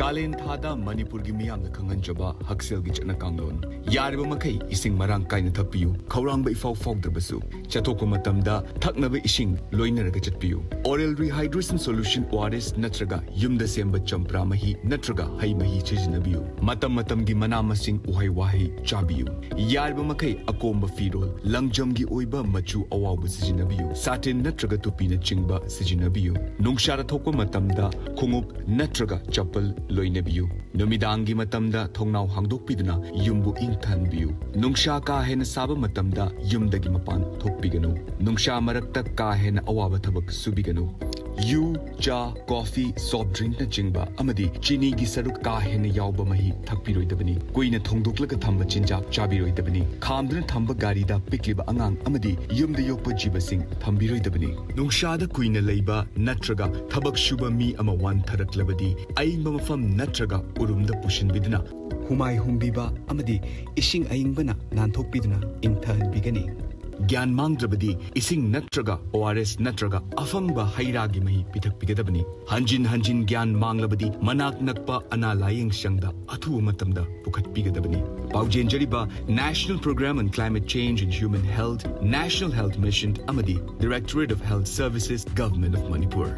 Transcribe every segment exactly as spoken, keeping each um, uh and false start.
ꯀꯥꯂꯦꯟ ꯊꯥꯗ ꯃꯅꯤꯄꯨꯔꯒꯤ ꯃꯤꯌꯥꯝꯅ ꯈꯪꯍꯟꯖꯕ ꯍꯛꯁꯦꯜꯒꯤ ꯆꯠꯅ ꯀꯥꯡꯂꯣꯟ꯫ ꯌꯥꯔꯤꯕ ꯃꯈꯩ ꯏꯁꯤꯡ ꯃꯔꯥꯡ ꯀꯥꯏꯅ ꯊꯛꯄꯤꯌꯨ꯫ ꯈꯧꯔꯥꯡꯕ ꯏꯐꯥꯎ ꯐꯥꯎꯗ꯭ꯔꯕꯁꯨ, ꯆꯠꯊꯣꯛꯄ ꯃꯇꯝꯗ ꯊꯛꯅꯕ ꯏꯁꯤꯡ ꯂꯣꯏꯅꯔꯒ ꯆꯠꯄꯤꯌꯨ꯫ Oral Rehydration Solution, O R S, ꯅꯠꯇ꯭ꯔꯒ ꯌꯨꯝꯗ ꯁꯦꯝꯕ ꯆꯝꯄ꯭ꯔꯥ ꯃꯍꯤ ꯅꯠꯇ꯭ꯔꯒ ꯍꯩ ꯃꯍꯤ ꯁꯤꯖꯤꯟꯅꯕꯤꯌꯨ꯫ ꯃꯇꯝ ꯃꯇꯝꯒꯤ ꯃꯅꯥ ꯃꯁꯤꯡ, ꯎꯍꯩ ꯋꯥꯍꯩ ꯆꯥꯕꯤꯌꯨ꯫ ꯌꯥꯔꯤꯕ ꯃꯈꯩ ꯑꯀꯣꯝꯕ ꯐꯤꯔꯣꯜ, ꯂꯪꯖꯝꯒꯤ ꯑꯣꯏꯕ ꯃꯆꯨ ꯑꯋꯥꯎꯕ ꯁꯤꯖꯤꯟꯅꯕꯤꯌꯨ꯫ ꯁꯥꯇꯤꯟ ꯅꯠꯇ꯭ꯔꯒ ꯇꯨꯄꯤꯅꯆꯤꯡꯕ ꯁꯤꯖꯤꯟꯅꯕꯤꯌꯨ꯫ ꯅꯨꯡꯁꯥꯗ ꯊꯣꯛꯄ ꯃꯇꯝꯗ ꯈꯣꯡꯎꯞ ꯅꯠꯇ꯭ꯔꯒ ꯆꯄꯜ ꯂꯣꯏꯅꯕꯤꯌꯨ꯫ ꯅꯨꯃꯤꯗꯥꯡꯒꯤ ꯃꯇꯝꯗ ꯊꯣꯡꯅꯥꯎ ꯍꯥꯡꯗꯣꯛꯄꯤꯗꯨꯅ ꯌꯨꯝꯕꯨ ꯏꯪꯊꯍꯟꯕꯤꯌꯨ꯫ ꯅꯨꯡꯁꯥ ꯀꯥ ꯍꯦꯟꯅ ꯁꯥꯕ ꯃꯇꯝꯗ ꯌꯨꯝꯗꯒꯤ ꯃꯄꯥꯟ ꯊꯣꯛꯄꯤꯒꯅꯨ꯫ ꯅꯨꯡꯁꯥ ꯃꯔꯛꯇ ꯀꯥ ꯍꯦꯟꯅ ꯑꯋꯥꯕ ꯊꯕꯛ ꯁꯨꯕꯤꯒꯅꯨ꯫ ꯌꯨ, ꯆꯥ, ꯀꯣꯐꯤ, soft drinkꯅꯆꯤꯡꯕ ꯑꯃꯗꯤ ꯆꯤꯅꯤꯒꯤ ꯁꯔꯨꯛ ꯀꯥ ꯍꯦꯟꯅ ꯌꯥꯎꯕ ꯃꯍꯤ ꯊꯛꯄꯤꯔꯣꯏꯗꯕꯅꯤ꯫ ꯀꯨꯏꯅ ꯊꯣꯡꯗꯣꯛꯂꯒ ꯊꯝꯕ ꯆꯤꯟꯖꯥꯛ ꯆꯥꯕꯤꯔꯣꯏꯗꯕꯅꯤ꯫ ꯈꯥꯝꯗꯨꯅ ꯊꯝꯕ ꯒꯥꯔꯤꯗ ꯄꯤꯛꯂꯤꯕ ꯑꯉꯥꯡ ꯑꯃꯗꯤ ꯌꯨꯝꯗ ꯌꯣꯛꯄ ꯖꯤꯕꯁꯤꯡ ꯊꯝꯕꯤꯔꯣꯏꯗꯕꯅꯤ꯫ ꯅꯨꯡꯁꯥꯗ ꯀꯨꯏꯅ ꯂꯩꯕ ꯅꯠꯇ꯭ꯔꯒ ꯊꯕꯛ ꯁꯨꯕ ꯃꯤ ꯑꯃ ꯋꯥꯟꯊꯔꯛꯂꯕꯗꯤ, ꯑꯏꯪꯕ ꯃꯐꯝ ꯅꯠꯇ꯭ꯔꯒ ꯎꯔꯨꯝꯗ ꯄꯨꯁꯤꯟꯕꯤꯗꯨꯅ ꯍꯨꯃꯥꯏ ꯍꯨꯝꯕꯤꯕ ꯑꯃꯗꯤ ꯏꯁꯤꯡ ꯑꯏꯪꯕꯅ ꯅꯥꯟꯊꯣꯛꯄꯤꯗꯨꯅ ꯏꯪꯊꯍꯟꯕꯤꯒꯅꯤ꯫ ꯒ꯭ꯌꯥꯟ ꯃꯥꯡꯗ꯭ꯔꯕꯗꯤ ꯏꯁꯤꯡ ꯅꯠꯇ꯭ꯔꯒ O R S ꯅꯠꯇ꯭ꯔꯒ ꯑꯐꯪꯕ ꯍꯩ ꯔꯥꯒꯤ ꯃꯍꯤ ꯄꯤꯊꯛꯄꯤꯒꯗꯕꯅꯤ꯫ ꯍꯟꯖꯤꯟ ꯍꯟꯖꯤꯟ ꯒ꯭ꯌꯥꯟ ꯃꯥꯡꯂꯕꯗꯤ ꯃꯅꯥꯛ ꯅꯛꯄ ꯑꯅꯥ ꯂꯥꯌꯦꯡ ꯁꯪꯗ ꯑꯊꯨꯕ ꯃꯇꯝꯗ ꯄꯨꯈꯠꯄꯤꯒꯗꯕꯅꯤ꯫ ꯄꯥꯎꯖꯦꯟꯖꯔꯤꯕ National Program on Climate Change and Human Health, National Health Mission ꯑꯃꯗꯤ Directorate of Health Services, Government of Manipur꯫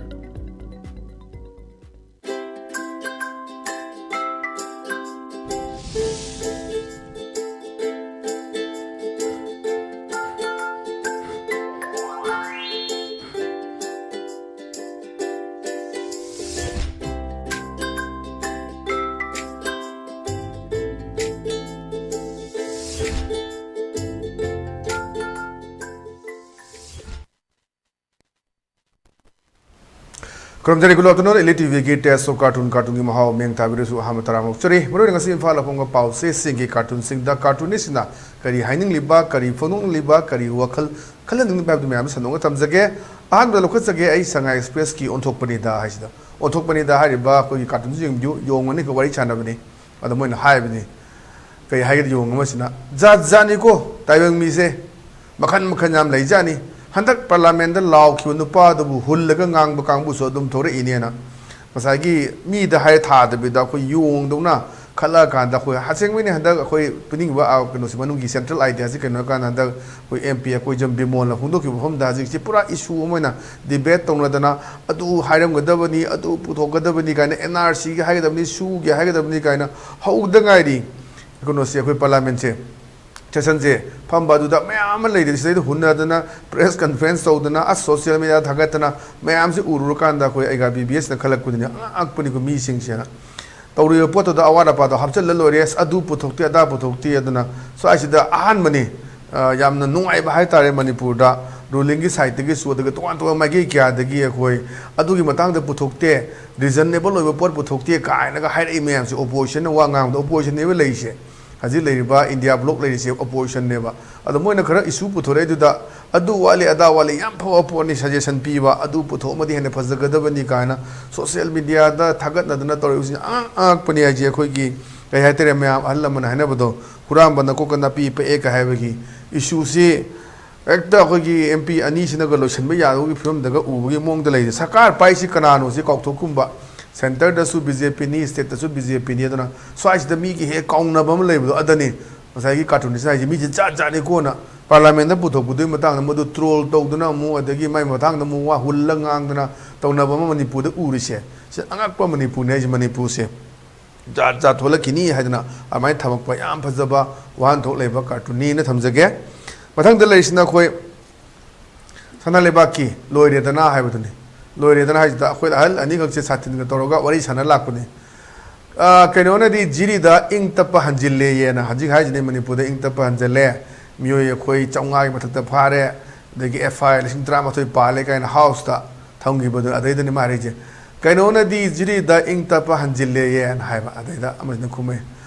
ꯈꯨꯔꯨꯝꯖꯔꯤ꯫ Good afternoon, Elite TVꯒꯤ Taste of Cartoon, Cartoonꯒꯤ ꯃꯍꯥꯎ ꯃꯤꯡ ꯊꯥꯕꯤꯔꯁꯨ ꯑꯍꯥꯟꯕ ꯇꯔꯥꯝꯅ ꯑꯣꯛꯆꯔꯤ꯫ ꯃꯔꯨꯑꯣꯏꯅ ꯉꯁꯤ ꯏꯝꯐꯥꯜꯗ ꯐꯣꯡꯕ ꯄꯥꯎꯆꯦꯁꯤꯡꯒꯤ cartoonꯁꯤꯡꯗ cartoonistꯁꯤꯡꯅ ꯀꯔꯤ ꯍꯥꯏꯅꯤꯡꯂꯤꯕ, ꯀꯔꯤ ꯐꯣꯡꯗꯣꯛꯅꯤꯡꯂꯤꯕ, ꯀꯔꯤ ꯋꯥꯈꯜ ꯈꯜꯍꯟꯅꯤꯡꯂꯤꯕ ꯍꯥꯏꯕꯗꯨ ꯃꯌꯥꯝ ꯁꯟꯗꯣꯛꯅ ꯊꯝꯖꯒꯦ꯫ ꯑꯍꯥꯟꯕꯗ ꯂꯧꯈꯠꯆꯒꯦ ꯑꯩ ꯁꯉꯥꯏ Expressꯀꯤ ꯑꯣꯟꯊꯣꯛꯄꯅꯤꯗ ꯍꯥꯏꯁꯤꯗ꯫ ꯑꯣꯟꯊꯣꯛꯄꯅꯤꯗ ꯍꯥꯏꯔꯤꯕ ꯑꯩꯈꯣꯏꯒꯤ cartoonꯁꯤ ꯌꯦꯡꯕꯤꯌꯨ, ꯌꯣꯡ ꯑꯅꯤꯒ ꯋꯥꯔꯤ ꯁꯥꯟꯅꯕꯅꯤ꯫ ꯑꯗꯣ ꯃꯣꯏꯅ ꯍꯥꯏꯕꯅꯤ, ꯀꯩ ꯍꯥꯏꯒꯦꯗꯤ, ꯌꯣꯡ ꯑꯃꯁꯤꯅ, "ꯖꯥꯠ ꯖꯥꯠꯅꯤꯀꯣ ꯇꯥꯏꯕꯪ ꯃꯤꯁꯦ, ꯃꯈꯟ ꯃꯈꯟ ꯌꯥꯝ ꯂꯩꯖꯥꯠꯅꯤ꯫ ꯍꯟꯗꯛ parliamentꯗ ꯂꯥꯎꯈꯤꯕ ꯅꯨꯄꯥꯗꯨꯕꯨ ꯍꯨꯜꯂꯒ ꯉꯥꯡꯕ ꯀꯥꯡꯕꯨꯁꯨ ꯑꯗꯨꯝ ꯊꯣꯔꯛꯏꯅꯦꯅ" ꯉꯁꯥꯏꯒꯤ ꯃꯤꯗ ꯍꯥꯏꯔ ꯊꯥꯗꯕꯤꯗ ꯑꯩꯈꯣꯏ ꯌꯣꯡꯗꯧꯅ ꯈꯜꯂꯛꯑꯀꯥꯟꯗ, ꯑꯩꯈꯣꯏ ꯑꯁꯦꯡꯕꯩꯅꯦ ꯍꯟꯗꯛ ꯑꯩꯈꯣꯏ ꯄꯤꯅꯤꯡꯉꯤꯕ, ꯑ, ꯀꯩꯅꯣꯁꯤ, ꯃꯅꯨꯡꯒꯤ central idea ꯁꯤ ꯀꯩꯅꯣ ꯍꯥꯏꯔꯀꯥꯟꯗ, ꯍꯟꯗꯛ ꯑꯩꯈꯣꯏ MP ꯑꯩꯈꯣꯏ ꯖꯝ ꯕꯤꯃꯣꯜꯅ ꯐꯣꯡꯗꯣꯛꯈꯤꯕ ꯃꯐꯝꯗ ꯍꯧꯖꯤꯛꯁꯤ ꯄꯨꯔꯥ issue ꯑꯃ ꯑꯣꯏꯅ debate ꯇꯧꯅꯗꯅ, ꯑꯗꯨ ꯍꯥꯏꯔꯝꯒꯗꯕꯅꯤ, ꯑꯗꯨ ꯄꯨꯊꯣꯛꯀꯗꯕꯅꯤ ꯀꯥꯏꯅ, NRCꯒꯤ ꯍꯥꯏꯒꯗꯕꯅꯤ, SoOꯒꯤ ꯍꯥꯏꯒꯗꯕꯅꯤ ꯀꯥꯏꯅ ꯍꯧꯗ ꯉꯥꯏꯔꯤ ꯀꯩꯅꯣꯁꯦ, ꯑꯩꯈꯣꯏ parliamentꯁꯦ, sessionꯁꯦ ꯐꯝꯕ꯫ ꯑꯗꯨꯗ ꯃꯌꯥꯝ ꯑꯃ ꯂꯩꯔꯤ, ꯁꯤꯗꯩꯗ ꯍꯨꯟꯅꯗꯅ, press conference ꯇꯧꯗꯅ, ꯑꯁ, social media ꯊꯥꯒꯠꯇꯅ, ꯃꯌꯥꯝꯁꯦ ꯎꯔꯨꯔꯀꯥꯟꯗ ꯑꯩꯈꯣꯏ ꯑꯩꯒꯥ BBSꯅ ꯈꯜꯂꯛꯄꯗꯨꯅꯤ, ꯑꯉꯛꯄꯅꯤꯀꯣ ꯃꯤꯁꯤꯡꯁꯦꯅ꯫ ꯇꯧꯔꯤꯕ ꯄꯣꯠꯇꯨꯗ ꯑꯋꯥꯠ ꯑꯄꯥꯗꯣ ꯍꯥꯞꯆꯤꯜꯂ ꯂꯣꯏꯔꯦ, ꯑꯁ, ꯑꯗꯨ ꯄꯨꯊꯣꯛꯇꯦ, ꯑꯗꯥ ꯄꯨꯊꯣꯛꯇꯦ꯫ ꯑꯗꯨꯅ ꯁ꯭ꯋꯥꯏꯁꯤꯗ ꯑꯍꯥꯟꯕꯅꯤ, ꯑ, ꯌꯥꯝꯅ ꯅꯨꯡꯉꯥꯏꯕ ꯍꯥꯏꯇꯥꯔꯦ, ꯃꯅꯤꯄꯨꯔꯗ rulingꯒꯤ sideꯇꯒꯤꯁꯨ, ꯑꯗꯨꯒ ꯇꯣꯉꯥꯟ ꯇꯣꯉꯥꯟꯕ ꯃꯥꯏꯀꯩ ꯀꯌꯥꯗꯒꯤ ꯑꯩꯈꯣꯏ ꯑꯗꯨꯒꯤ ꯃꯇꯥꯡꯗ ꯄꯨꯊꯣꯛꯇꯦ, reasonable ꯑꯣꯏꯕ ꯄꯣꯠ ꯄꯨꯊꯣꯛꯇꯦ ꯀꯥꯏꯅꯒ ꯍꯥꯏꯔꯛꯏ ꯃꯌꯥꯝꯁꯦ꯫ Oppositionꯅ ꯋꯥ ꯉꯥꯡꯕꯗ, oppositionꯅꯦꯕ ꯂꯩꯔꯤꯁꯦ, ꯍꯧꯖꯤꯛ ꯂꯩꯔꯤꯕ India bloc ꯂꯩꯔꯤꯁꯦ oppositionꯅꯦꯕ꯫ ꯑꯗꯣ ꯃꯣꯏꯅ ꯈꯔ issue ꯄꯨꯊꯣꯔꯛꯏꯗꯨꯗ, "ꯑꯗꯨ ꯋꯥꯠꯂꯤ, ꯑꯗꯥ ꯋꯥꯠꯂꯤ", ꯌꯥꯝ ꯐꯕ ꯄꯣꯠꯅꯤ, suggestion ꯄꯤꯕ, "ꯑꯗꯨ ꯄꯨꯊꯣꯛꯑꯃꯗꯤ ꯍꯦꯟꯅ ꯐꯖꯒꯗꯕꯅꯤ" ꯀꯥꯏꯅ social mediaꯗ ꯊꯥꯒꯠꯅꯗꯅ ꯇꯧꯔꯛꯏꯕꯁꯤꯡ ꯑꯉꯛ-, ꯑꯉꯛꯄꯅꯤ ꯍꯥꯏꯁꯦ꯫ ꯑꯩꯈꯣꯏꯒꯤ, ꯀꯩ ꯍꯥꯏꯇꯥꯔꯦ, ꯃꯌꯥꯝ ꯑꯍꯜ ꯂꯃꯟ ꯍꯥꯏꯅꯕꯗꯣ, "ꯍꯨꯔꯥꯟꯕ ꯅꯀꯣꯛꯇ ꯅꯥꯄꯤ ꯄꯛꯑꯦ" ꯀꯥꯏ ꯍꯥꯏꯕꯒꯤ issueꯁꯤ ꯍꯦꯛꯇ ꯑꯩꯈꯣꯏꯒꯤ MP ꯑꯅꯤꯁꯤꯅꯒ ꯂꯣꯏꯁꯤꯟꯕ ꯌꯥꯕꯒꯤ ꯐꯤꯕꯝꯗꯒ ꯎꯕꯒꯤ ꯃꯑꯣꯡꯗ ꯂꯩꯔꯦ꯫ ꯁꯔꯀꯥꯔ ꯄꯥꯏꯁꯤ ꯀꯅꯥꯅꯣ ꯁꯤ ꯀꯥꯎꯊꯣꯛꯀꯨꯝꯕ, centreꯗꯁꯨ BJPꯅꯤ, stateꯇꯁꯨ BJPꯅꯤ꯫ ꯑꯗꯨꯅ ꯁ꯭ꯋꯥꯏꯁꯤꯗ ꯃꯤꯒꯤ ꯍꯦꯛ ꯀꯥꯎꯅꯕ ꯑꯃ ꯂꯩꯕꯗꯣ, ꯑꯗꯅꯤ ꯉꯁꯥꯏꯒꯤ cartoonistꯅ ꯍꯥꯏꯁꯦ, ꯃꯤꯁꯦ ꯖꯥꯠ ꯖꯥꯠꯅꯤꯀꯣꯅ꯫ Parliamentꯗ ꯄꯨꯊꯣꯛꯄꯗꯨꯒꯤ ꯃꯇꯥꯡꯗ ꯃꯗꯨ troll ꯇꯧꯗꯅ ꯑꯃꯨꯛ, ꯑꯗꯒꯤ ꯃꯥꯏ ꯃꯇꯥꯡꯗ ꯑꯃꯨꯛ ꯋꯥ ꯍꯨꯜꯂ ꯉꯥꯡꯗꯅ ꯇꯧꯅꯕ ꯑꯃ ꯃꯅꯤꯄꯨꯔꯗ ꯎꯔꯤꯁꯦ, ꯁꯤ ꯑꯉꯛꯄ ꯃꯅꯤꯄꯨꯔꯅꯤ ꯍꯥꯏꯁꯦ꯫ ꯃꯅꯤꯄꯨꯔꯁꯦ ꯖꯥꯠ ꯖꯥꯠ ꯊꯣꯛꯂꯛꯈꯤꯅꯤ ꯍꯥꯏꯗꯅ ꯑꯗꯨꯃꯥꯏꯅ ꯊꯝꯃꯛꯄ ꯌꯥꯝ ꯐꯖꯕ ꯋꯥꯍꯟꯊꯣꯛ ꯂꯩꯕ cartoonꯅꯤꯅ ꯊꯝꯖꯒꯦ꯫ ꯃꯊꯪꯗ ꯂꯩꯔꯤꯁꯤꯅ ꯑꯩꯈꯣꯏ ꯁꯅꯥ ꯂꯩꯕꯥꯛꯀꯤ "ꯂꯣꯏꯔꯦꯗꯅ" ꯍꯥꯏꯕꯗꯨꯅꯤ꯫ "ꯂꯣꯏꯔꯦꯗꯅ" ꯍꯥꯏꯁꯤꯗ ꯑꯩꯈꯣꯏ ꯑꯍꯜ ꯑꯅꯤꯈꯛꯁꯦ ꯁꯥꯇꯤꯟꯒ ꯇꯧꯔꯒ ꯋꯥꯔꯤ ꯁꯥꯟꯅ ꯂꯥꯛꯄꯅꯤ꯫ ꯑ, ꯀꯩꯅꯣꯅꯗꯤ ꯖꯤꯔꯤꯗ ꯏꯪ ꯇꯞꯄ ꯍꯟꯖꯤꯜꯂꯦꯌꯦꯅ ꯍꯧꯖꯤꯛ ꯍꯥꯏꯁꯤꯅꯤ, ꯃꯅꯤꯄꯨꯔꯗ ꯏꯪ ꯇꯞꯄ ꯍꯟꯖꯤꯜꯂꯦ, ꯃꯤꯑꯣꯏ ꯑꯩꯈꯣꯏ ꯆꯥꯝꯃꯉꯥꯒꯤ ꯃꯊꯛꯇ ꯐꯥꯔꯦ, ꯑꯗꯒꯤ FIR ꯂꯤꯁꯤꯡ ꯇꯔꯥꯃꯥꯊꯣꯏ ꯄꯥꯜꯂꯦ ꯀꯥꯏꯅ Houseꯇ ꯊꯝꯈꯤꯕꯗꯨ, ꯑꯗꯩꯗꯅꯤ ꯃꯥ ꯍꯥꯏꯔꯛꯏꯁꯦ꯫ "ꯀꯩꯅꯣꯅꯗꯤ ꯖꯤꯔꯤꯗ ꯏꯪ ꯇꯞꯄ ꯍꯟꯖꯤꯜꯂꯦꯌꯦꯅ" ꯍꯥꯏꯕ꯫ ꯑꯗꯩꯗ ꯑꯃꯁꯤꯅ ꯈꯨꯝꯃꯦ,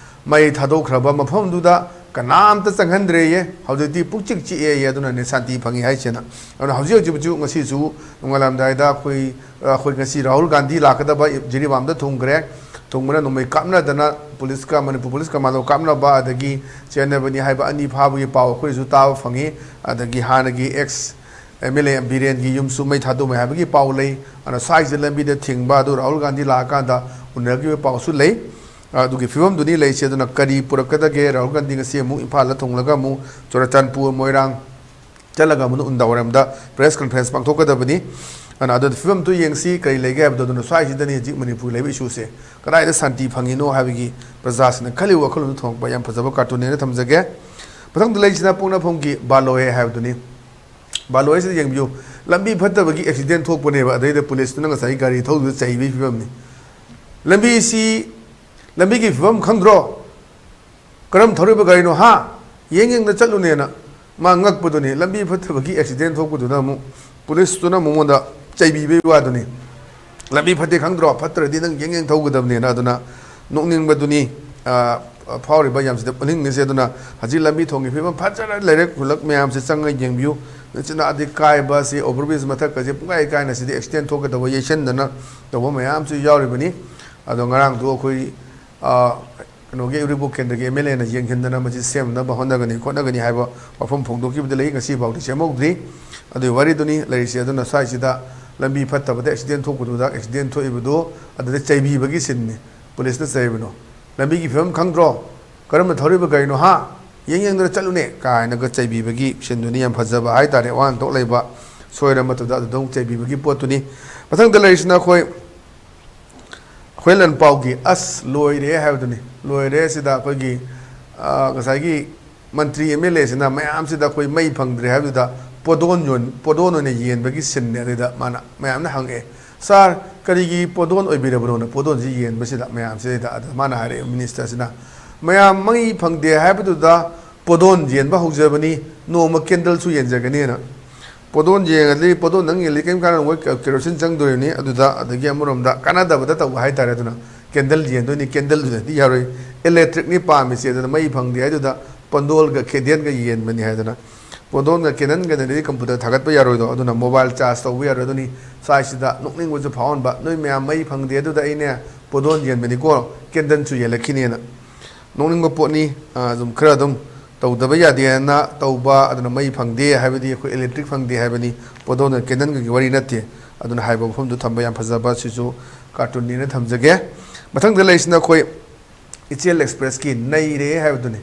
"ꯃꯩ ꯊꯥꯗꯣꯛꯈ꯭ꯔꯕ ꯃꯐꯝꯗꯨꯗ ꯀꯅꯥꯝꯇ ꯆꯪꯍꯟꯗ꯭ꯔꯦꯌꯦ, ꯍꯧꯖꯤꯛꯇꯤ ꯄꯨꯛꯆꯤꯛ ꯆꯤꯛꯑꯦꯌꯦ, ꯑꯗꯨꯅꯅꯦ ꯁꯥꯟꯇꯤ ꯐꯪꯉꯤ ꯍꯥꯏꯁꯦꯅ"꯫ ꯑꯗꯨꯅ ꯍꯧꯖꯤꯛ ꯍꯧꯖꯤꯛꯁꯨ, ꯉꯁꯤꯁꯨ ꯅꯣꯡꯉꯥꯜꯂꯝꯗꯥꯏꯗ ꯑꯩꯈꯣꯏ, ꯑꯩꯈꯣꯏ ꯉꯁꯤ ꯔꯥꯍꯨꯜ ꯒꯥꯟꯙꯤ ꯂꯥꯛꯀꯗꯕ ꯖꯤꯔꯤꯕꯥꯝꯗ ꯊꯨꯡꯈ꯭ꯔꯦ꯫ ꯊꯨꯡꯕꯅ ꯅꯣꯡꯃꯩ ꯀꯥꯞꯅꯗꯅ, ꯄꯨꯂꯤꯁꯀ, ꯃꯅꯤꯄꯨꯔ ꯄꯨꯂꯤꯁꯀ ꯃꯥꯗꯣ ꯀꯥꯞꯅꯕ, ꯑꯗꯒꯤ ꯆꯦꯟꯅꯕꯅꯤ ꯍꯥꯏꯕ ꯑꯅꯤ ꯐꯥꯕꯒꯤ ꯄꯥꯎ ꯑꯩꯈꯣꯏꯁꯨ ꯇꯥꯕ ꯐꯪꯉꯤ꯫ ꯑꯗꯒꯤ ꯍꯥꯟꯅꯒꯤ ex ꯑꯦꯝ ꯑꯦꯜ ꯑꯦ ꯕꯤꯔꯦꯟꯒꯤ ꯌꯨꯝꯁꯨ ꯃꯩ ꯊꯥꯗꯣꯛꯑꯝꯃꯦ ꯍꯥꯏꯕꯒꯤ ꯄꯥꯎ ꯂꯩ꯫ ꯑꯗꯨꯅ ꯁ꯭ꯋꯥꯏꯁꯤꯗ ꯂꯝꯕꯤꯗ ꯊꯤꯡꯕ ꯑꯗꯨ ꯔꯥꯍꯨꯜ ꯒꯥꯟꯙꯤ ꯂꯥꯛꯑꯀꯥꯟꯗ ꯎꯅꯈꯤꯕ ꯄꯥꯎꯁꯨ ꯂꯩ꯫ ꯑꯗꯨꯒꯤ ꯐꯤꯕꯝꯗꯨꯅꯤ ꯂꯩꯔꯤꯁꯦ꯫ ꯑꯗꯨꯅ ꯀꯔꯤ ꯄꯨꯔꯛꯀꯗꯒꯦ? ꯔꯥꯍꯨꯜ ꯒꯥꯟꯙꯤ ꯉꯁꯤ ꯑꯃꯨꯛ ꯏꯝꯐꯥꯜꯗ ꯊꯨꯡꯂꯒ ꯑꯃꯨꯛ ꯆꯨꯔꯆꯥꯟꯄꯨꯔ, ꯃꯣꯏꯔꯥꯡ ꯆꯠꯂꯒ ꯑꯃꯨꯛ ꯅꯨꯡꯗꯥꯡ ꯋꯥꯏꯔꯝꯗ ꯄ꯭ꯔꯦꯁ ꯀꯟꯐꯔꯦꯟꯁ ꯄꯥꯡꯊꯣꯛꯀꯗꯕꯅꯤ꯫ ꯑꯗꯨꯅ ꯑꯗꯨ ꯐꯤꯕꯝꯗꯨ ꯌꯦꯡꯁꯤ, ꯀꯔꯤ ꯂꯩꯒꯦ ꯍꯥꯏꯕꯗꯣ꯫ ꯑꯗꯨꯅ ꯁ꯭ꯋꯥꯏꯁꯤꯗꯅꯤ ꯍꯧꯖꯤꯛ ꯃꯅꯤꯄꯨꯔ ꯂꯩꯕ ꯏꯁꯨꯁꯦ, ꯀꯗꯥꯏꯗ ꯁꯥꯟꯇꯤ ꯐꯪꯉꯤꯅꯣ ꯍꯥꯏꯕꯒꯤ ꯄ꯭ꯔꯖꯥꯁꯤꯡꯅ ꯈꯜꯂꯤꯕ ꯋꯥꯈꯜꯂꯣꯟꯗꯨ ꯊꯣꯛꯂꯛꯄ ꯌꯥꯝ ꯐꯖꯕ ꯀꯥꯔꯇꯨꯟꯅꯦꯅ ꯊꯝꯖꯒꯦ꯫ ꯃꯊꯪꯗ ꯂꯩꯔꯤꯁꯤꯅ ꯄꯣꯛꯅꯐꯝꯒꯤ ꯕꯥꯂꯣꯏ ꯍꯥꯏꯕꯗꯨꯅꯤ꯫ ꯕꯥꯂꯣꯏꯁꯤꯗ ꯌꯦꯡꯕꯤꯌꯨ, ꯂꯝꯕꯤ ꯐꯠꯇꯕꯒꯤ ꯑꯦꯛꯁꯤꯗꯦꯟ ꯊꯣꯛꯄꯅꯦꯕ, ꯑꯗꯩꯗ ꯄꯨꯂꯤꯁꯇꯨꯅ ꯉꯁꯥꯏꯒꯤ ꯒꯥꯔꯤ ꯊꯧꯗꯨꯗ ꯆꯩꯕꯒꯤ ꯐꯤꯕꯝꯅꯤ꯫ ꯂꯝꯕꯤꯁꯤ, ꯂꯝꯕꯤꯒꯤ ꯐꯤꯕꯝ ꯈꯪꯗ꯭ꯔꯣ? ꯀꯔꯝ ꯊꯧꯔꯤꯕ ꯒꯥꯔꯤꯅꯣ ꯍꯥ? ꯌꯦꯡ ꯌꯦꯡꯗ ꯆꯠꯂꯨꯅꯦꯅ ꯃꯥ ꯉꯛꯄꯗꯨꯅꯤ꯫ ꯂꯝꯕꯤ ꯐꯠꯇꯕꯒꯤ ꯑꯦꯛꯁꯤꯗꯦꯟ ꯊꯣꯛꯄꯗꯨꯅ ꯑꯃꯨꯛ ꯄꯨꯂꯤꯁꯇꯨꯅ ꯃꯉꯣꯟꯗ ꯆꯩꯕꯤꯕꯒꯤ ꯋꯥꯗꯨꯅꯤ꯫ "ꯂꯝꯕꯤ ꯐꯠꯇꯦ ꯈꯪꯗ꯭ꯔꯣ? ꯐꯠꯇ꯭ꯔꯗꯤ ꯅꯪ ꯌꯦꯡ ꯌꯦꯡ ꯊꯧꯒꯗꯕꯅꯦꯅ", ꯑꯗꯨꯅ ꯅꯣꯛꯅꯤꯡꯕꯗꯨꯅꯤ꯫ ꯑ, ꯐꯥꯎꯔꯤꯕ ꯌꯥꯝꯁꯤꯗ ꯄꯨꯅꯤꯡꯉꯤꯁꯦ꯫ ꯑꯗꯨꯅ ꯍꯧꯖꯤꯛ ꯂꯝꯕꯤ ꯊꯣꯡꯒꯤ ꯐꯤꯕꯝ ꯐꯖꯅ ꯂꯩꯔꯦ꯫ ꯈꯨꯜꯂꯛ ꯃꯌꯥꯝꯁꯦ ꯆꯪꯉ ꯌꯦꯡꯕꯤꯌꯨ꯫ ꯎꯆꯤꯟ ꯅꯥꯗꯤ ꯀꯥꯏꯕ, ꯁꯤ ꯑꯣꯚꯔ ꯕ꯭ꯔꯤꯖ ꯃꯊꯛꯀꯁꯦ ꯄꯨꯡꯀꯥꯏ ꯀꯥꯏꯅ ꯁꯤꯗꯤ ꯑꯦꯛꯁꯤꯗꯦꯟ ꯊꯣꯛꯀꯗꯧꯕ ꯌꯩꯁꯟꯗꯅ ꯇꯧꯕ ꯃꯌꯥꯝꯁꯨ ꯌꯥꯎꯔꯤꯕꯅꯤ꯫ ꯑꯗꯣ ꯉꯔꯥꯡꯗꯣ ꯑꯩꯈꯣꯏ, ꯑ, ꯀꯩꯅꯣꯒꯤ ꯎꯔꯤꯄꯣꯛ ꯀꯦꯟꯗ꯭ꯔꯒꯤ ꯑꯦꯝ ꯑꯦꯜ ꯑꯦꯅ ꯌꯦꯡꯁꯤꯟꯗꯅ ꯃꯁꯤ ꯁꯦꯝꯅꯕ ꯍꯣꯠꯅꯒꯅꯤ ꯈꯣꯠꯅꯒꯅꯤ ꯍꯥꯏꯕ ꯋꯥꯐꯝ ꯐꯣꯡꯗꯣꯛꯈꯤꯕꯗꯤ ꯂꯩ, ꯉꯁꯤ ꯐꯥꯎꯗꯤ ꯁꯦꯝꯍꯧꯗ꯭ꯔꯤ꯫ ꯑꯗꯨꯒꯤ ꯋꯥꯔꯤꯗꯨꯅꯤ ꯂꯩꯔꯤꯁꯦ꯫ ꯑꯗꯨꯅ ꯁ꯭ꯋꯥꯏꯁꯤꯗ ꯂꯝꯕꯤ ꯐꯠꯇꯕꯗ ꯑꯦꯛꯁꯤꯗꯦꯟ ꯊꯣꯛꯄꯗꯨꯗ, ꯑꯦꯛꯁꯤꯗꯦꯟ ꯊꯣꯛꯏꯕꯗꯨ ꯑꯗꯨꯗ ꯆꯩꯕꯤꯕꯒꯤ ꯁꯤꯟꯅꯤ꯫ ꯄꯨꯂꯤꯁꯅ ꯆꯩꯕꯅꯣ? "ꯂꯝꯕꯤꯒꯤ ꯐꯤꯕꯝ ꯈꯪꯗ꯭ꯔꯣ? ꯀꯔꯝꯅ ꯊꯧꯔꯤꯕ ꯒꯥꯔꯤꯅꯣ ꯍꯥ? ꯌꯦꯡ ꯌꯦꯡꯗꯅ ꯆꯠꯂꯨꯅꯦ" ꯀꯥꯏꯅꯒ ꯆꯩꯕꯤꯕꯒꯤ ꯁꯤꯟꯗꯨꯅꯤ꯫ ꯌꯥꯝ ꯐꯖꯕ ꯍꯥꯏꯇꯥꯔꯦ, ꯋꯥꯍꯟꯊꯣꯛ ꯂꯩꯕ ꯁꯣꯏꯔ ꯃꯇꯝꯗ ꯑꯗꯨꯗ ꯑꯃꯨꯛ ꯆꯩꯕꯤꯕꯒꯤ ꯄꯣꯠꯇꯨꯅꯤ꯫ ꯃꯊꯪꯗ ꯂꯩꯔꯤꯁꯤꯅ ꯑꯩꯈꯣꯏ ꯍꯨꯏꯂꯟꯄꯥꯎꯒꯤ "ꯑꯁ ꯂꯣꯏꯔꯦ" ꯍꯥꯏꯕꯗꯨꯅꯤ꯫ ꯂꯣꯏꯔꯦ ꯁꯤꯗ ꯑꯩꯈꯣꯏꯒꯤ, ꯑ, ꯉꯁꯥꯏꯒꯤ ꯃꯟꯇ꯭ꯔꯤ ꯑꯦꯝ ꯑꯦꯜ ꯑꯦꯁꯤꯅ ꯃꯌꯥꯝꯁꯤꯗ ꯑꯩꯈꯣꯏ ꯃꯩ ꯐꯪꯗ꯭ꯔꯦ ꯍꯥꯏꯕꯗꯨꯗ ꯄꯣꯗꯣꯟ ꯌꯣꯟ-, ꯄꯣꯗꯣꯟ ꯑꯣꯏꯅ ꯌꯦꯟꯕꯒꯤ ꯁꯤꯟꯅꯦ꯫ ꯑꯗꯨꯗ ꯃꯥꯅ, ꯃꯌꯥꯝꯅ ꯍꯪꯉꯛꯑꯦ, "ꯁꯥꯔ, ꯀꯔꯤꯒꯤ ꯄꯣꯗꯣꯟ ꯑꯣꯏꯕꯤꯔꯕꯅꯣꯅ?" ꯄꯣꯗꯣꯟꯁꯤ ꯌꯦꯟꯕꯁꯤꯗ ꯃꯌꯥꯝꯁꯤꯗ꯫ ꯑꯗ ꯃꯥꯅ ꯍꯥꯏꯔꯛꯑꯦ, ꯃꯤꯅꯤꯁꯇꯔꯁꯤꯅ, "ꯃꯌꯥꯝ ꯃꯩ ꯐꯪꯗꯦ ꯍꯥꯏꯕꯗꯨꯗ ꯄꯣꯗꯣꯟ ꯌꯦꯟꯕ ꯍꯧꯖꯕꯅꯤ, ꯅꯣꯡꯃ ꯀꯦꯟꯗꯜꯁꯨ ꯌꯦꯟꯖꯒꯅꯤꯅ"꯫ ꯄꯣꯗꯣꯟ ꯌꯦꯡꯉꯗꯤ, ꯄꯣꯗꯣꯟ ꯅꯪ ꯌꯦꯡꯉꯗꯤ ꯀꯔꯤꯝ ꯀꯥꯟꯅꯔꯣꯏ, ꯀꯦ-, ꯀꯦꯔꯣꯁꯤꯟ ꯆꯪꯗꯣꯔꯤꯕꯅꯤ꯫ ꯑꯗꯨꯗ, ꯑꯗꯒꯤ ꯑꯃꯔꯣꯝꯗ ꯀꯥꯟꯅꯗꯕꯗ ꯇꯧꯕ ꯍꯥꯏꯇꯥꯔꯦ꯫ ꯑꯗꯨꯅ ꯀꯦꯟꯗꯜ ꯌꯦꯟꯗꯣꯏꯅꯤ, ꯀꯦꯟꯗꯜꯗꯨꯗꯗꯤ ꯌꯥꯔꯣꯏ, ꯏꯂꯦꯛꯇ꯭ꯔꯤꯛꯅꯤ ꯄꯥꯝꯃꯤꯁꯦ꯫ ꯑꯗꯨꯅ ꯃꯩ ꯐꯪꯗꯦ ꯍꯥꯏꯗꯨꯗ ꯄꯣꯟꯗꯣꯜꯒ ꯀꯦꯟꯗꯦꯜꯒ ꯌꯦꯟꯕꯅꯤ ꯍꯥꯏꯗꯅ꯫ ꯄꯣꯟꯗꯣꯟꯒ ꯀꯦꯟꯗꯜꯒꯗꯤ ꯀꯝꯄ꯭ꯌꯨꯇꯔ ꯊꯥꯒꯠꯄ ꯌꯥꯔꯣꯏꯗꯣ, ꯑꯗꯨꯅ ꯃꯣꯕꯥꯏꯜ ꯆꯥꯔꯖ ꯇꯧꯕ ꯌꯥꯔꯣꯏ꯫ ꯑꯗꯨꯅꯤ ꯁ꯭ꯋꯥꯏꯁꯤꯗ ꯅꯣꯛꯅꯤꯡꯕꯁꯨ ꯐꯥꯎꯍꯟꯕ, ꯅꯣꯏ ꯃꯌꯥꯝ ꯃꯩ ꯐꯪꯗꯦ ꯑꯗꯨꯗ ꯑꯩꯅꯦ ꯄꯣꯗꯣꯟ ꯌꯦꯟꯕꯅꯤꯀꯣ, ꯀꯦꯟꯗꯜꯁꯨ ꯌꯦꯜꯂꯛꯈꯤꯅꯦꯅ꯫ ꯅꯣꯛꯅꯤꯡꯕ ꯄꯣꯠꯅꯤ꯫ ꯑ, ꯑꯗꯨꯝ ꯈꯔ ꯑꯗꯨꯝ ꯇꯧꯗꯕ ꯌꯥꯗꯦꯅ ꯇꯧꯕ, ꯑꯗꯨꯅ ꯃꯩ ꯐꯪꯗꯦ ꯍꯥꯏꯕꯗꯤ ꯑꯩꯈꯣꯏ ꯏꯂꯦꯛꯇ꯭ꯔꯤꯛ ꯐꯪꯗꯦ ꯍꯥꯏꯕꯅꯤ, ꯄꯣꯗꯣꯟꯒ ꯀꯦꯟꯗꯜꯒꯒꯤ ꯋꯥꯔꯤ ꯅꯠꯇꯦ꯫ ꯑꯗꯨꯅ ꯍꯥꯏꯕ ꯃꯐꯝꯗꯨ ꯊꯝꯕ ꯌꯥꯝ ꯐꯖꯕ, ꯁꯤꯁꯨ ꯀꯥꯔꯇꯨꯟꯅꯦꯅ ꯊꯝꯖꯒꯦ꯫ ꯃꯊꯪꯗ ꯂꯩꯔꯤꯁꯤꯅ ꯑꯩꯈꯣꯏ ꯏꯆꯦꯜ ꯑꯦꯛꯁꯄ꯭ꯔꯦꯁꯀꯤ ꯅꯩꯔꯦ ꯍꯥꯏꯕꯗꯨꯅꯤ꯫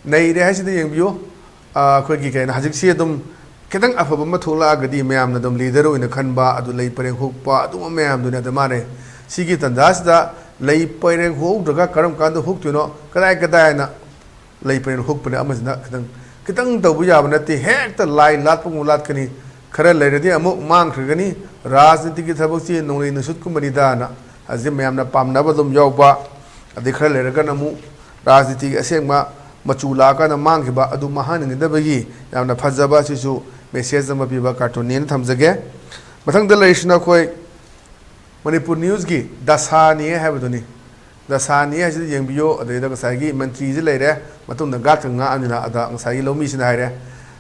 ꯅꯩꯔꯦ ꯍꯥꯏꯁꯤꯗ ꯌꯦꯡꯕꯤꯌꯨ, ꯑꯩꯈꯣꯏꯒꯤ ꯀꯩꯅꯣ, ꯍꯧꯖꯤꯛꯁꯤ ꯑꯗꯨꯝ ꯈꯤꯇꯪ ꯑꯐꯕ ꯑꯃ ꯊꯣꯛꯂꯛꯑꯒꯗꯤ ꯃꯌꯥꯝꯅ ꯑꯗꯨꯝ ꯂꯤꯗꯔ ꯑꯣꯏꯅ ꯈꯟꯕ, ꯑꯗꯨ ꯂꯩ ꯄꯔꯦꯡ ꯍꯨꯛꯄ ꯑꯗꯨꯒꯨꯝꯕ ꯃꯌꯥꯝꯗꯨꯅꯤ꯫ ꯑꯗ ꯃꯥꯅꯦ, ꯁꯤꯒꯤ ꯇꯥꯟꯖꯥꯁꯤꯗ ꯂꯩ ꯄꯔꯦꯡ ꯍꯨꯛꯍꯧꯗ꯭ꯔꯒ ꯀꯔꯝ ꯀꯥꯟꯗ ꯍꯨꯛꯇꯣꯏꯅꯣ, ꯀꯗꯥꯏ ꯀꯗꯥꯏꯅ ꯂꯩ ꯄꯔꯦꯡ ꯍꯨꯛꯄꯅꯦ ꯑꯃꯁꯤꯅ ꯈꯤꯇꯪ, ꯈꯤꯇꯪ ꯇꯧꯕ ꯌꯥꯕ ꯅꯠꯇꯦ, ꯍꯦꯛꯇ ꯂꯥꯏ ꯂꯥꯠꯄꯒꯨꯝ ꯂꯥꯠꯀꯅꯤ꯫ ꯈꯔ ꯂꯩꯔꯗꯤ ꯑꯃꯨꯛ ꯃꯥꯡꯈ꯭ꯔꯒꯅꯤ꯫ ꯔꯥꯖꯅꯤꯇꯤꯒꯤ ꯊꯕꯛꯁꯤ ꯅꯣꯡꯂꯩ ꯅꯨꯡꯁꯤꯠꯀꯨꯝꯕꯅꯤꯗꯅ ꯍꯧꯖꯤꯛ ꯃꯌꯥꯝꯅ ꯄꯥꯝꯅꯕ ꯑꯗꯨꯝ ꯌꯥꯎꯕ, ꯑꯗꯩ ꯈꯔ ꯂꯩꯔꯒꯅ ꯑꯃꯨꯛ ꯔꯥꯖꯅꯤꯇꯤꯒꯤ ꯑꯁꯦꯡꯕ ꯃꯆꯨ ꯂꯥꯛꯑꯀꯥꯟꯗ ꯃꯥꯡꯈꯤꯕ ꯑꯗꯨ ꯃꯥꯡꯍꯟꯅꯤꯡꯗꯕꯒꯤ ꯌꯥꯝꯅ ꯐꯖꯕ, ꯑꯁꯤꯁꯨ ꯃꯦꯁꯦꯖ ꯑꯃ ꯄꯤꯕ ꯀꯥꯔꯇꯨꯟꯅꯦꯅ ꯊꯝꯖꯒꯦ꯫ ꯃꯊꯪꯗ ꯂꯩꯔꯤꯁꯤꯅ ꯑꯩꯈꯣꯏ ꯃꯅꯤꯄꯨꯔ ꯅ꯭ꯌꯨꯁꯀꯤ ꯗꯁꯥꯅꯤ ꯍꯥꯏꯕꯗꯨꯅꯤ꯫ ꯗꯁꯥꯅꯤ ꯍꯥꯏꯁꯤꯗ ꯌꯦꯡꯕꯤꯌꯣ, ꯑꯗꯩꯗ ꯉꯁꯥꯏꯒꯤ ꯃꯟꯇ꯭ꯔꯤꯁꯤ ꯂꯩꯔꯦ, ꯃꯇꯨꯡꯗ ꯒꯥꯔꯗꯀ ꯉꯥꯛꯑꯅꯤꯅ꯫ ꯑꯗ ꯉꯁꯥꯏꯒꯤ ꯂꯧꯃꯤꯁꯤꯅ ꯍꯥꯏꯔꯦ,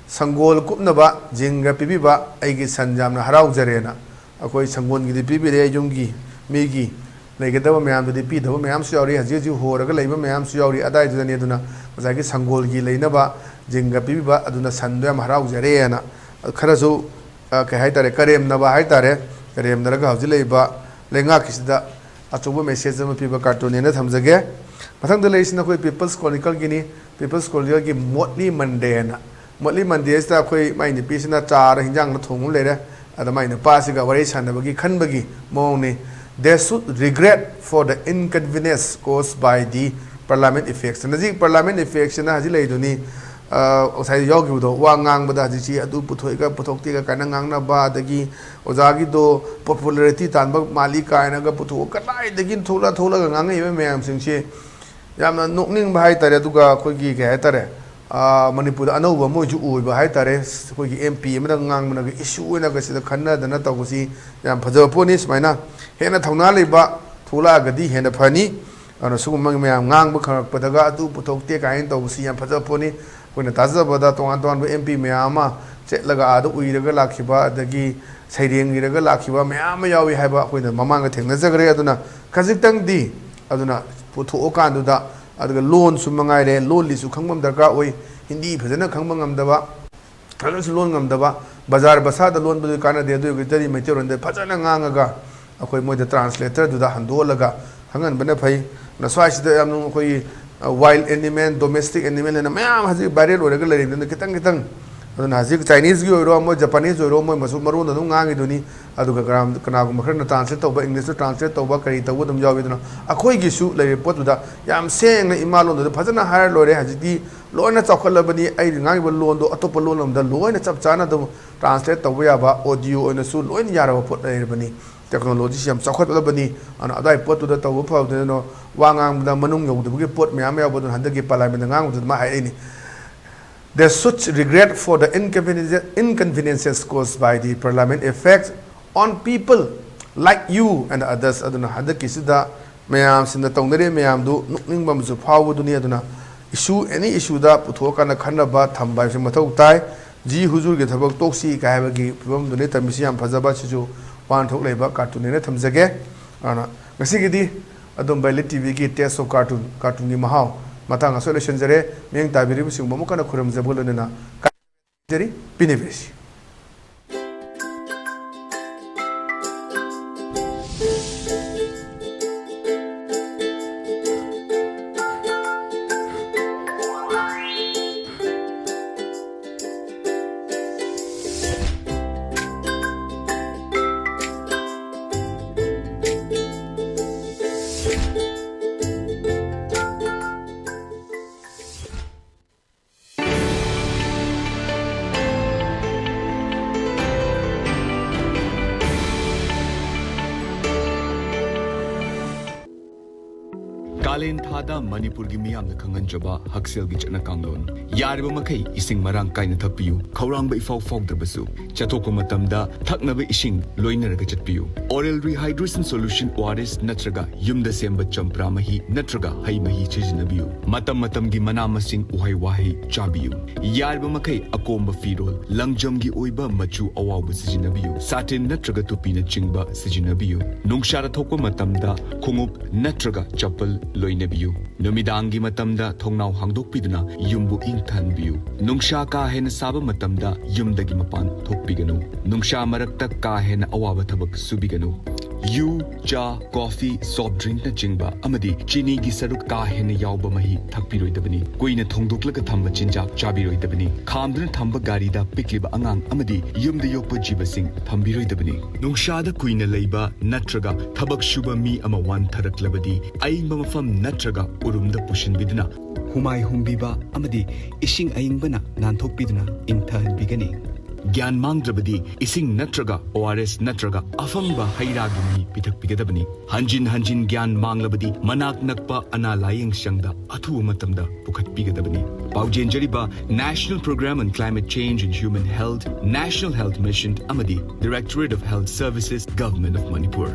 "ꯁꯪꯒꯣꯜ ꯀꯨꯞꯅꯕ ꯖꯤꯡꯒ ꯄꯤꯕꯤꯕ ꯑꯩꯒꯤ ꯁꯟ ꯌꯥꯝꯅ ꯍꯔꯥꯎꯖꯔꯦꯅ꯫ ꯑꯩꯈꯣꯏ ꯁꯪꯒꯣꯜꯒꯤꯗꯤ ꯄꯤꯕꯤꯔꯦ, ꯌꯨꯝꯒꯤ ꯃꯤꯒꯤ ꯂꯩꯒꯗꯕ ꯃꯌꯥꯝꯗꯨꯗꯤ ꯄꯤꯗꯕ ꯃꯌꯥꯝꯁꯨ ꯌꯥꯎꯔꯤ, ꯍꯧꯖꯤꯛ ꯍꯧꯖꯤꯛ ꯍꯣꯔꯒ ꯂꯩꯕ ꯃꯌꯥꯝꯁꯨ ꯌꯥꯎꯔꯤ, ꯑꯗꯥꯏꯗꯨꯗꯅꯤ꯫ ꯑꯗꯨꯅ ꯉꯁꯥꯏꯒꯤ ꯁꯪꯒꯣꯜꯒꯤ ꯂꯩꯅꯕ ꯖꯤꯡꯒ ꯄꯤꯕꯤꯕ ꯑꯗꯨꯅ ꯁꯟꯗꯣ ꯌꯥꯝ ꯍꯔꯥꯎꯖꯔꯦꯅ ꯈꯔꯁꯨ, ꯑ, ꯀꯩ ꯍꯥꯏꯇꯥꯔꯦ, ꯀꯔꯦꯝꯅꯕ ꯍꯥꯏꯇꯥꯔꯦ, ꯀꯔꯦꯝꯅꯔꯒ ꯍꯧꯖꯤꯛ ꯂꯩꯔꯤꯕ ꯂꯩꯉꯥꯛꯀꯤꯁꯤꯗ ꯑꯆꯧꯕ ꯃꯦꯁꯦꯖ ꯑꯃ ꯄꯤꯕ ꯀꯥꯔꯇꯨꯟꯅꯦꯅ ꯊꯝꯖꯒꯦ꯫ ꯃꯊꯪꯗ ꯂꯩꯔꯤꯁꯤꯅ ꯑꯩꯈꯣꯏ ꯄꯤꯄꯜꯁ ꯀ꯭ꯔꯣꯅꯤꯀꯜꯒꯤꯅꯤ꯫ ꯄꯤꯄꯜꯁ ꯀ꯭ꯔꯣꯅꯤꯀꯜꯒꯤ ꯃꯣꯠꯂꯤ ꯃꯟꯗꯦꯅ, ꯃꯣꯠꯂꯤ ꯃꯟꯗꯦꯁꯤꯗ ꯑꯩꯈꯣꯏ ꯃꯥꯏ ꯅꯨꯄꯤꯁꯤꯅ ꯆꯥꯔ ꯍꯤꯟꯖꯥꯡꯅ ꯊꯣꯡꯕ ꯂꯩꯔꯦ꯫ ꯑꯗ ꯃꯥꯏ ꯅꯨꯄꯥꯁꯤꯒ ꯋꯥꯔꯤ ꯁꯥꯟꯅꯕꯒꯤ ꯈꯟꯕꯒꯤ ꯃꯑꯣꯡꯅꯤ꯫ "They should regret for the inconvenience caused by the parliament effects." ꯍꯧꯖꯤꯛ ꯄꯥꯔꯂꯥꯃꯦꯟ ꯏꯐꯦꯛꯁꯤꯅ ꯍꯧꯖꯤꯛ ꯂꯩꯗꯨꯅꯤ꯫ ꯑ, ꯉꯁꯥꯏ ꯌꯥꯎꯈꯤꯕꯗꯣ, ꯋꯥ ꯉꯥꯡꯕꯗ ꯍꯧꯖꯤꯛꯁꯤ ꯑꯗꯨ ꯄꯨꯊꯣꯛꯏꯒ ꯄꯨꯊꯣꯛꯇꯦꯒ ꯀꯥꯏꯅ ꯉꯥꯡꯅꯕ, ꯑꯗꯒꯤ ꯑꯣꯖꯥꯒꯤꯗꯣ ꯄꯣꯄꯨꯂꯔꯤꯇꯤ ꯇꯥꯟꯕ ꯃꯥꯜꯂꯤ ꯀꯥꯏꯅꯒ ꯄꯨꯊꯣꯛꯑ ꯀꯗꯥꯏꯗꯒꯤ ꯊꯣꯛꯂ ꯊꯣꯛꯂꯒ ꯉꯥꯡꯉꯛꯏꯕ ꯃꯌꯥꯝꯁꯤꯡꯁꯤ ꯌꯥꯝꯅ ꯅꯣꯛꯅꯤꯡꯕ ꯍꯥꯏꯇꯥꯔꯦ꯫ ꯑꯗꯨꯒ ꯑꯩꯈꯣꯏꯒꯤ ꯀꯩ ꯍꯥꯏꯇꯥꯔꯦ, ꯑ, ꯃꯅꯤꯄꯨꯔꯗ ꯑꯅꯧꯕ ꯑꯃ ꯑꯣꯏꯁꯨ ꯑꯣꯏꯕ ꯍꯥꯏꯇꯥꯔꯦ꯫ ꯑꯩꯈꯣꯏꯒꯤ ꯑꯦꯝ ꯄꯤ ꯑꯃꯅ ꯉꯥꯡꯕꯅꯒ ꯏꯁꯨ ꯑꯣꯏꯅꯒ ꯁꯤꯗ ꯈꯟꯅꯗꯅ ꯇꯧꯕꯁꯤ ꯌꯥꯝ ꯐꯖꯕ ꯄꯣꯠꯅꯤ꯫ ꯁꯨꯃꯥꯏꯅ ꯍꯦꯟꯅ ꯊꯧꯅꯥ ꯂꯩꯕ ꯊꯣꯛꯂꯛꯑꯒꯗꯤ ꯍꯦꯟꯅ ꯐꯅꯤ꯫ ꯑꯗꯨꯅ ꯁꯤꯒꯨꯝꯕ ꯃꯌꯥꯝ ꯉꯥꯡꯕ ꯈꯪꯉꯛꯄꯗꯒ ꯑꯗꯨ ꯄꯨꯊꯣꯛꯇꯦ ꯀꯥꯏꯅ ꯇꯧꯕꯁꯤ ꯌꯥꯝ ꯐꯖꯕ ꯄꯣꯠꯅꯤ꯫ ꯑꯩꯈꯣꯏꯅ ꯇꯥꯖꯕꯗ ꯇꯣꯉꯥꯟ ꯇꯣꯉꯥꯟꯕ ꯑꯦꯝ ꯄꯤ ꯃꯌꯥꯝ ꯑꯃ ꯆꯠꯂꯒ ꯑꯥꯗ ꯎꯏꯔꯒ ꯂꯥꯛꯈꯤꯕ, ꯑꯗꯒꯤ ꯁꯩꯔꯦꯡ ꯏꯔꯒ ꯂꯥꯛꯈꯤꯕ ꯃꯌꯥꯝ ꯑꯃ ꯌꯥꯎꯏ ꯍꯥꯏꯕ ꯑꯩꯈꯣꯏꯅ ꯃꯃꯥꯡꯗ ꯊꯦꯡꯅꯖꯈ꯭ꯔꯦ꯫ ꯑꯗꯨꯅ ꯈꯖꯤꯛꯇꯪꯗꯤ, ꯑꯗꯨꯅ ꯄꯨꯊꯣꯛꯑꯀꯥꯟꯗꯨꯗ ꯑꯗꯨꯒ ꯂꯣꯟꯁꯨ ꯃꯉꯥꯏꯔꯦ, ꯂꯣꯟꯂꯤꯁꯨ ꯈꯪꯕ ꯑꯃ ꯗꯔꯀꯥꯔ ꯑꯣꯏ꯫ ꯍꯤꯟꯗꯤ ꯐꯖꯅ ꯈꯪꯕ ꯉꯝꯗꯕ, ꯐꯖꯅꯁꯨ ꯂꯣꯟ ꯉꯝꯗꯕ, ꯕꯖꯥꯔ ꯚꯥꯁꯥꯗ ꯂꯣꯟꯕꯗꯨ ꯀꯥꯟꯅꯗꯦ꯫ ꯑꯗꯨ ꯑꯣꯏꯔꯒꯗꯤ ꯃꯩꯇꯩꯔꯣꯟꯗ ꯐꯖꯅ ꯉꯥꯡꯉꯒ ꯑꯩꯈꯣꯏ ꯃꯣꯏꯗ ꯇ꯭ꯔꯥꯟꯁꯂꯦꯇꯔꯗꯨꯗ ꯍꯟꯗꯣꯛꯍꯜꯂꯒ ꯈꯪꯍꯟꯕꯅ ꯐꯩ꯫ ꯑꯗꯨꯅ ꯁ꯭ꯋꯥꯏꯁꯤꯗ ꯌꯥꯝꯅ ꯑꯩꯈꯣꯏꯒꯤ, ꯑ, wild animal, domestic animal ꯍꯥꯏꯅ ꯃꯌꯥꯝ ꯍꯧꯖꯤꯛ viral ꯑꯣꯏꯔꯒ ꯂꯩꯔꯤꯕꯅꯤꯅ ꯈꯤꯇꯪ ꯈꯤꯇꯪ, ꯑꯗꯨꯅ ꯍꯧꯖꯤꯛ Chineseꯀꯤ ꯑꯣꯏꯔꯣ, ꯃꯣꯏ Japanese ꯑꯣꯏꯔꯣ, ꯃꯣꯏ ꯃꯁꯨ ꯃꯔꯣꯟꯗ ꯑꯗꯨꯝ ꯉꯥꯡꯉꯤꯗꯨꯅꯤ꯫ ꯑꯗꯨꯒ ꯀꯅꯥ-, ꯀꯅꯥꯒꯨꯝꯕ ꯈꯔꯅ translate ꯇꯧꯕ, Englishꯇ translate ꯇꯧꯕ, ꯀꯔꯤ ꯇꯧꯕ ꯑꯗꯨꯝ ꯌꯥꯎꯋꯤ꯫ ꯑꯗꯨꯅ ꯑꯩꯈꯣꯏꯒꯤꯁꯨ ꯂꯩꯔꯤꯕ ꯄꯣꯠꯇꯨꯗ ꯌꯥꯝ ꯁꯦꯡꯅ ꯏꯃꯥ ꯂꯣꯟꯗꯨꯗ ꯐꯖꯅ ꯍꯥꯏꯔ ꯂꯣꯏꯔꯦ꯫ ꯍꯧꯖꯤꯛꯇꯤ ꯂꯣꯏꯅ ꯆꯥꯎꯈꯠꯂꯕꯅꯤ꯫ ꯑꯩꯅ ꯉꯥꯡꯉꯤꯕ ꯂꯣꯟꯗꯣ ꯑꯇꯣꯞꯄ ꯂꯣꯟ ꯑꯃꯗ ꯂꯣꯏꯅ ꯆꯞ ꯆꯥꯅ ꯑꯗꯨꯝ translate ꯇꯧꯕ ꯌꯥꯕ, audio ꯑꯣꯏꯅꯁꯨ ꯂꯣꯏꯅ ꯌꯥꯔꯕ ꯄꯣꯠ ꯂꯩꯔꯕꯅꯤ꯫ Technologyꯁꯤ ꯌꯥꯝ ꯆꯥꯎꯈꯠꯂꯕꯅꯤ꯫ ꯑꯗꯨꯅ ꯑꯗꯨꯋꯥꯏ ꯄꯣꯠꯇꯨꯗ ꯇꯧꯕ ꯐꯕꯗꯨꯅ ꯋꯥ ꯉꯥꯡꯕꯗ ꯃꯅꯨꯡ ꯌꯧꯗꯕꯒꯤ ꯄꯣꯠ ꯃꯌꯥꯝ ꯌꯥꯎꯕꯗꯨꯅ ꯍꯟꯗꯛꯀꯤ Parliamentꯇ ꯉꯥꯡꯕꯗꯨꯗ ꯃꯥ ꯍꯥꯏꯔꯛꯏꯅꯤ꯫ They should regret for the inconvenience-, inconveniences caused by the Parliament effect on people like you and others. ꯑꯗꯨꯅ ꯍꯟꯗꯛꯀꯤꯁꯤꯗ ꯃꯌꯥꯝꯁꯤꯡꯅ ꯇꯧꯅꯔꯤꯕ ꯃꯌꯥꯝꯗꯨ ꯅꯣꯛꯅꯤꯡꯕ ꯑꯃꯁꯨ ꯐꯥꯎꯕꯗꯨꯅꯤ꯫ ꯑꯗꯨꯅ issue, any issueꯗ ꯄꯨꯊꯣꯛꯑꯀꯥꯟꯗ ꯈꯟꯅꯕ ꯊꯝꯕ ꯍꯥꯏꯕꯁꯤ ꯃꯊꯧ ꯇꯥꯏ꯫ ꯖꯤ ꯍꯨꯖꯨꯔꯒꯤ ꯊꯕꯛ ꯇꯣꯛꯁꯤ ꯀꯥꯏ ꯍꯥꯏꯕꯒꯤ ꯐꯤꯕꯝꯗꯨꯅꯤ ꯇꯝꯃꯤꯁꯤ꯫ ꯌꯥꯝ ꯐꯖꯕ, ꯁꯤꯁꯨ ꯋꯥꯍꯟꯊꯣꯛ ꯂꯩꯕ cartoon ꯍꯥꯏꯅ ꯊꯝꯖꯒꯦ꯫ ꯑꯗꯨꯅ ꯉꯁꯤꯒꯤꯗꯤ ꯑꯗꯨꯝ ꯕꯥꯏꯂꯤꯠ ꯇꯤꯚꯤꯒꯤ Taste of Cartoon, cartoonꯒꯤ ꯃꯍꯥꯎ ꯃꯇꯥꯡ ꯑꯁꯤꯗ ꯂꯣꯏꯁꯤꯟꯖꯔꯦ꯫ ꯃꯤꯠꯌꯦꯡ ꯇꯥꯕꯤꯔꯤꯕꯁꯤꯡꯕꯨ ꯑꯃꯨꯛ ꯍꯟꯅ ꯈꯨꯔꯨꯝꯖꯕꯒ ꯂꯣꯏꯅꯅ ꯀꯥꯏꯖꯔꯤ꯫ ꯄꯤꯅꯤꯕꯤꯔꯤꯁꯤ꯫ ꯀꯥꯂꯦꯟ ꯊꯥꯗ ꯃꯅꯤꯄꯨꯔꯒꯤ ꯃꯤꯌꯥꯝꯅ ꯈꯪꯍꯟꯖꯕ ꯍꯛꯁꯦꯜꯒꯤ ꯆꯠꯅ ꯀꯥꯡꯂꯣꯟ꯫ ꯌꯥꯔꯤꯕ ꯃꯈꯩ ꯏꯁꯤꯡ ꯃꯔꯥꯡ ꯀꯥꯏꯅ ꯊꯛꯄꯤꯌꯨ꯫ ꯈꯧꯔꯥꯡꯕ ꯏꯐꯥꯎ ꯐꯥꯎꯗ꯭ꯔꯕꯁꯨ ꯆꯠꯊꯣꯛꯄ ꯃꯇꯝꯗ ꯊꯛꯅꯕ ꯏꯁꯤꯡ ꯂꯣꯏꯅꯔꯒ ꯆꯠꯄꯤꯌꯨ꯫ Oral Rehydration Solution, O R S, ꯅꯠꯇ꯭ꯔꯒ ꯌꯨꯝꯗ ꯁꯦꯝꯕ ꯆꯝꯄ꯭ꯔꯥ ꯃꯍꯤ ꯅꯠꯇ꯭ꯔꯒ ꯍꯩ ꯃꯍꯤ ꯁꯤꯖꯤꯟꯅꯕꯤꯌꯨ꯫ ꯃꯇꯝ ꯃꯇꯝꯒꯤ ꯃꯅꯥ ꯃꯁꯤꯡ, ꯎꯍꯩ ꯋꯥꯍꯩ ꯆꯥꯕꯤꯌꯨ꯫ ꯌꯥꯔꯤꯕ ꯃꯈꯩ ꯑꯀꯣꯝꯕ ꯐꯤꯔꯣꯜ, ꯂꯪꯖꯝꯒꯤ ꯑꯣꯏꯕ ꯃꯆꯨ ꯑꯋꯥꯎꯕ ꯁꯤꯖꯤꯟꯅꯕꯤꯌꯨ꯫ ꯁꯥꯇꯤꯟ ꯅꯠꯇ꯭ꯔꯒ ꯇꯨꯄꯤꯅꯆꯤꯡꯕ ꯁꯤꯖꯤꯟꯅꯕꯤꯌꯨ꯫ ꯅꯨꯡꯁꯥꯗ ꯊꯣꯛꯄ ꯃꯇꯝꯗ ꯈꯣꯡꯎꯞ ꯅꯠꯇ꯭ꯔꯒ ꯆꯄꯜ ꯂꯣꯏꯅꯕꯤꯌꯨ꯫ ꯅꯨꯃꯤꯗꯥꯡꯒꯤ ꯃꯇꯝꯗ ꯊꯣꯡꯅꯥꯎ ꯍꯥꯡꯗꯣꯛꯄꯤꯗꯨꯅ ꯌꯨꯝꯕꯨ ꯏꯪꯊꯍꯟꯕꯤꯌꯨ꯫ ꯅꯨꯡꯁꯥ ꯀꯥ ꯍꯦꯟꯅ ꯁꯥꯕ ꯃꯇꯝꯗ ꯌꯨꯝꯗꯒꯤ ꯃꯄꯥꯟ ꯊꯣꯛꯄꯤꯒꯅꯨ꯫ ꯅꯨꯡꯁꯥ ꯃꯔꯛꯇ ꯀꯥ ꯍꯦꯟꯅ ꯑꯋꯥꯕ ꯊꯕꯛ ꯁꯨꯕꯤꯒꯅꯨ꯫ ꯌꯨ, ꯆꯥ, ꯀꯣꯐꯤ, ꯁꯣꯐ ꯗ꯭ꯔꯤꯡꯛꯅꯆꯤꯡꯕ ꯑꯃꯗꯤ ꯆꯤꯅꯤꯒꯤ ꯁꯔꯨꯛ ꯀꯥ ꯍꯦꯟꯅ ꯌꯥꯎꯕ ꯃꯍꯤ ꯊꯛꯄꯤꯔꯣꯏꯗꯕꯅꯤ꯫ ꯀꯨꯏꯅ ꯊꯣꯡꯗꯣꯛꯂꯒ ꯊꯝꯕ ꯆꯤꯟꯖꯥꯛ ꯆꯥꯕꯤꯔꯣꯏꯗꯕꯅꯤ꯫ ꯈꯥꯝꯗꯨꯅ ꯊꯝꯕ ꯒꯥꯔꯤꯗ ꯄꯤꯛꯂꯤꯕ ꯑꯉꯥꯡ ꯑꯃꯗꯤ ꯌꯨꯝꯗ ꯌꯣꯛꯄ ꯖꯤꯕꯁꯤꯡ ꯊꯝꯕꯤꯔꯣꯏꯗꯕꯅꯤ꯫ ꯅꯨꯡꯁꯥꯗ ꯀꯨꯏꯅ ꯂꯩꯕ ꯅꯠꯇ꯭ꯔꯒ ꯊꯕꯛ ꯁꯨꯕ ꯃꯤ ꯑꯃ ꯋꯥꯟꯊꯔꯛꯂꯕꯗꯤ ꯑꯏꯪꯕ ꯃꯐꯝ ꯅꯠꯇ꯭ꯔꯒ ꯎꯔꯨꯝꯗ ꯄꯨꯁꯤꯟꯕꯤꯗꯨꯅ ꯍꯨꯃꯥꯏ ꯍꯨꯝꯕꯤꯕ ꯑꯃꯗꯤ ꯏꯁꯤꯡ ꯑꯏꯪꯕꯅ ꯅꯥꯟꯊꯣꯛꯄꯤꯗꯨꯅ ꯏꯪꯊꯍꯟꯕꯤꯒꯅꯤ꯫ ꯒ꯭ꯌꯥꯟ ꯃꯥꯡꯗ꯭ꯔꯕꯗꯤ ꯏꯁꯤꯡ ꯅꯠꯇ꯭ꯔꯒ ꯑꯣ ꯑꯥꯔ ꯑꯦꯁ ꯅꯠꯇ꯭ꯔꯒ ꯑꯐꯪꯕ ꯍꯩ ꯔꯥꯒꯤ ꯃꯍꯤ ꯄꯤꯊꯛꯄꯤꯒꯗꯕꯅꯤ꯫ ꯍꯟꯖꯤꯟ ꯍꯟꯖꯤꯟ ꯒ꯭ꯌꯥꯟ ꯃꯥꯡꯂꯕꯗꯤ ꯃꯅꯥꯛ ꯅꯛꯄ ꯑꯅꯥ ꯂꯥꯌꯦꯡ ꯁꯪꯗ ꯑꯊꯨꯕ ꯃꯇꯝꯗ ꯄꯨꯈꯠꯄꯤꯒꯗꯕꯅꯤ꯫ ꯄꯥꯎꯖꯦꯟꯖꯔꯤꯕ National Program on Climate Change and Human Health, National Health Mission ꯑꯃꯗꯤ Directorate of Health Services, Government of Manipur꯫